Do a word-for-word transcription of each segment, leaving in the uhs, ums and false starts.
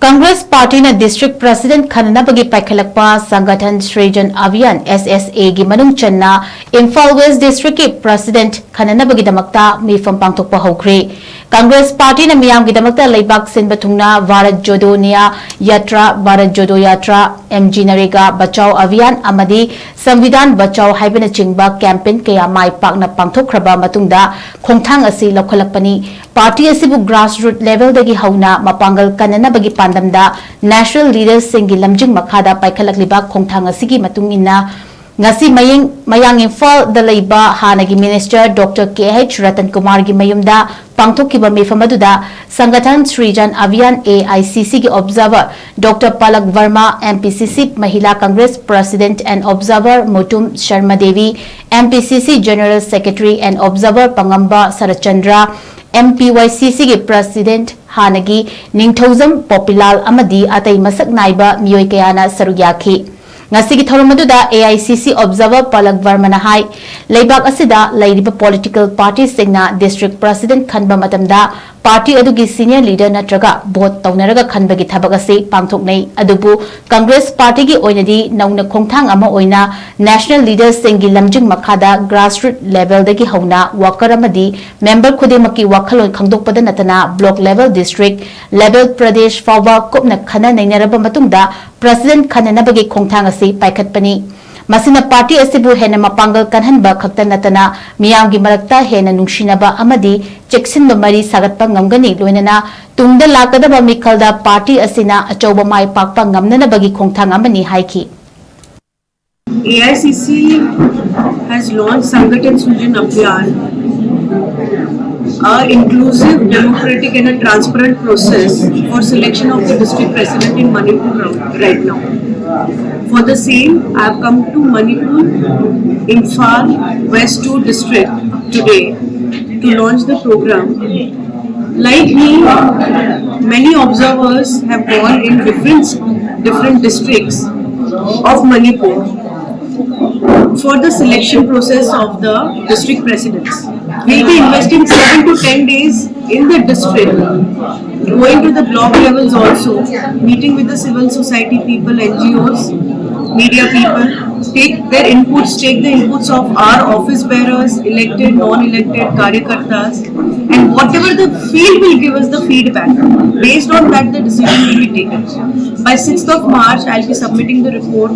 ꯀꯪꯒ꯭ꯔꯦꯁ ꯄꯥꯔꯇꯤꯅ district president ꯈꯟꯅꯅꯕꯒꯤ ꯄꯥꯏꯈꯠꯂꯛꯄ Sangathan Srijan Abhiyan, S S A, ꯒꯤ ꯃꯅꯨꯡ ꯆꯟꯅ ꯏꯝꯐꯥꯜ ꯋꯦꯁ꯭ꯠ ꯗꯤꯁꯇ꯭ꯔꯤꯛꯀꯤ ꯄ꯭ꯔꯁꯤꯗꯦꯟꯠ ꯈꯟꯅꯅꯕꯒꯤꯗꯃꯛꯇ ꯃꯤꯐꯝ ꯄꯥꯡꯊꯣꯛꯄ ꯍꯧꯈ꯭ꯔꯦ꯫ ꯀꯪꯒ꯭ꯔꯦꯁ ꯄꯥꯔꯇꯤꯅ ꯃꯤꯌꯥꯝꯒꯤꯗꯃꯛꯇ ꯂꯩꯕꯥꯛ ꯁꯤꯟꯕ ꯊꯨꯡꯅ ꯚꯥꯔꯠ ꯖꯣꯗꯣ ꯅꯤꯌꯥ ꯌꯥꯇ꯭ꯔꯥ, ꯚꯥꯔꯠ ꯖꯣꯗꯣ ꯌꯥꯇ꯭ꯔꯥ, M G NREGA ꯕꯆꯥꯎ ꯑꯚꯤꯌꯥꯟ ꯑꯃꯗꯤ ꯁꯪꯕꯤꯙꯥꯟ ꯕꯆꯥꯎ ꯍꯥꯏꯕꯅꯆꯤꯡꯕ ꯀꯦꯝꯄꯦꯟ ꯀꯌꯥ ꯃꯥꯏ ꯄꯥꯛꯅ ꯄꯥꯡꯊꯣꯛꯈ꯭ꯔꯕ ꯃꯇꯨꯡꯗ ꯈꯣꯡꯊꯥꯡ ꯑꯁꯤ ꯂꯧꯈꯠꯂꯛꯄꯅꯤ꯫ ꯄꯥꯔꯇꯤ ꯑꯁꯤꯕꯨ ꯒ꯭ꯔꯥꯁꯔꯨꯠ ꯂꯦꯚꯦꯜꯗꯒꯤ ꯍꯧꯅ ꯃꯄꯥꯡꯒꯜ ꯀꯟꯅꯅꯕꯒꯤ ꯄꯥꯟꯗꯝꯗ ꯅꯦꯁꯅꯦꯜ ꯂꯤꯗꯔꯁꯤꯡꯒꯤ ꯂꯝꯖꯤꯡ ꯃꯈꯥꯗ ꯄꯥꯏꯈꯠꯂꯛꯂꯤꯕ ꯈꯣꯡꯊꯥꯡ ꯑꯁꯤꯒꯤ ꯃꯇꯨꯡ ꯏꯟꯅ ꯉꯁꯤ ꯃꯌꯦꯡ-, ꯃꯌꯥꯡ ꯏꯝꯐꯥꯜꯗ ꯂꯩꯕ ꯍꯥꯟꯅꯒꯤ minister doctor K H Ratan ꯀꯨꯃꯥꯔꯒꯤ ꯃꯌꯨꯝꯗ ꯄꯥꯡꯊꯣꯛꯈꯤꯕ ꯃꯤꯐꯝ ꯑꯗꯨꯗ Sangathan Srijan Abhiyan, A I C C, ꯒꯤ observer doctor Palak Verma, M P C C Mahila Congress president and observer Mutum Sarma Devi, M P C C general secretary and observer Pangamba Saratchandra, M P Y C C ꯒꯤ president ꯍꯥꯟꯅꯒꯤ ꯅꯤꯡꯊꯧꯖꯝ ꯄꯣꯄꯤꯂꯥꯜ ꯑꯃꯗꯤ ꯑꯇꯩ ꯃꯁꯛ ꯅꯥꯏꯕ ꯃꯤꯑꯣꯏ ꯀꯌꯥꯅ ꯁꯔꯨꯛ ꯌꯥꯈꯤ꯫ ꯉꯁꯤꯒꯤ ꯊꯧꯔꯝ ꯑꯗꯨꯗ A I C C observer Palak ꯚꯔꯃꯅ ꯍꯥꯏ, ꯂꯩꯕꯥꯛ ꯑꯁꯤꯗ ꯂꯩꯔꯤꯕ ꯄꯣꯂꯤꯇꯤꯀꯦꯜ ꯄꯥꯔꯇꯤꯁꯤꯡꯅ ꯗꯤꯁꯇ꯭ꯔꯤꯛ ꯄ꯭ꯔꯁꯤꯗꯦꯟꯠ ꯈꯟꯕ ꯃꯇꯝꯗ ꯄꯥꯔꯇꯤ ꯑꯗꯨꯒꯤ ꯁꯤꯅꯤꯌꯔ ꯂꯤꯗꯔ ꯅꯠꯇ꯭ꯔꯒ ꯚꯣꯠ ꯇꯧꯅꯔꯒ ꯈꯟꯕꯒꯤ ꯊꯕꯛ ꯑꯁꯤ ꯄꯥꯡꯊꯣꯛꯅꯩ꯫ ꯑꯗꯨꯕꯨ ꯀꯪꯒ꯭ꯔꯦꯁ ꯄꯥꯔꯇꯤꯒꯤ ꯑꯣꯏꯅꯗꯤ ꯅꯧꯅ ꯈꯣꯡꯊꯥꯡ ꯑꯃ ꯑꯣꯏꯅ ꯅꯦꯁꯅꯦꯜ ꯂꯤꯗꯔꯁꯤꯡꯒꯤ ꯂꯝꯖꯤꯡ ꯃꯈꯥꯗ ꯒ꯭ꯔꯥꯁꯔꯨꯠ ꯂꯦꯚꯦꯜꯗꯒꯤ ꯍꯧꯅ ꯋꯥꯀꯔ ꯑꯃꯗꯤ ꯃꯦꯝꯕꯔ ꯈꯨꯗꯤꯡꯃꯛꯀꯤ ꯋꯥꯈꯜꯂꯣꯟ ꯈꯪꯗꯣꯛꯄꯗ ꯅꯠꯇꯅ block level, district level, Pradesh ꯐꯥꯎꯕ ꯀꯨꯞꯅ ꯈꯟꯅ ꯅꯩꯅꯔꯕ ꯃꯇꯨꯡꯗ ꯄ꯭ꯔꯁꯤꯗꯦꯟꯠ ꯈꯟꯅꯅꯕꯒꯤ ꯈꯣꯡꯊꯥꯡ ꯑꯁꯤ ꯄꯥꯏꯈꯠꯄꯅꯤ꯫ ꯃꯁꯤꯅ ꯄꯥꯔꯇꯤ ꯑꯁꯤꯕꯨ ꯍꯦꯟꯅ ꯃꯄꯥꯡꯒꯜ ꯀꯟꯍꯟꯕ ꯈꯛꯇ ꯅꯠꯇꯅ ꯃꯤꯌꯥꯝꯒꯤ ꯃꯔꯛꯇ ꯍꯦꯟꯅ ꯅꯨꯡꯁꯤꯅꯕ ꯑꯃꯗꯤ ꯆꯦꯛꯁꯤꯟꯕ ꯃꯔꯤ ꯁꯥꯒꯠꯄ ꯉꯝꯒꯅꯤ, ꯂꯣꯏꯅꯅ ꯇꯨꯡꯗ ꯂꯥꯛꯀꯗꯕ ꯃꯤꯈꯜꯗ ꯄꯥꯔꯇꯤ ꯑꯁꯤꯅ ꯑꯆꯧꯕ ꯃꯥꯏ ꯄꯥꯛꯄ ꯉꯝꯅꯅꯕꯒꯤ ꯈꯣꯡꯊꯥꯡ ꯑꯃꯅꯤ ꯍꯥꯏꯈꯤ꯫ A I C C has launched Sangathon Srijan Abhiyan, a inclusive, democratic and a transparent process for selection of the district president in Manipur right now. For the same, I have come to Manipur, Imphal, West two district today to launch the program. Like me, many observers have gone in different, different districts of Manipur for the selection process of the district presidents. We'll be investing seven to ten days in the district Going to the block levels also, meeting with the civil society people, N G Os, media people, take their inputs, take the inputs of our office bearers, elected, non-elected, karyakartas, and whatever the field will give us the feedback. Based on that, the decision will be taken. By sixth of March, I'll be submitting the report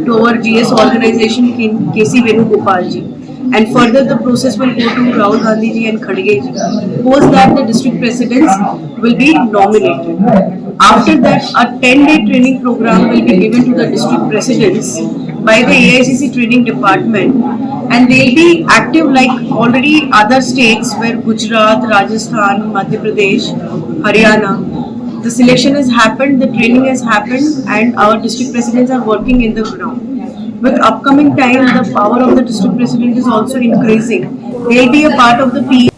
to our G S organization, K C Venugopal ji. And further, the process will go to Rahul Gandhi ji and Kharge ji. Post that, the district presidents will be nominated. After that, a ten-day training program will be given to the district presidents by the A I C C training department, and they'll be active like already other states where Gujarat, Rajasthan, Madhya Pradesh, Haryana. The selection has happened, the training has happened, and our district presidents are working in the ground. With upcoming time, the power of the district president is also increasing. They'll be a part of the P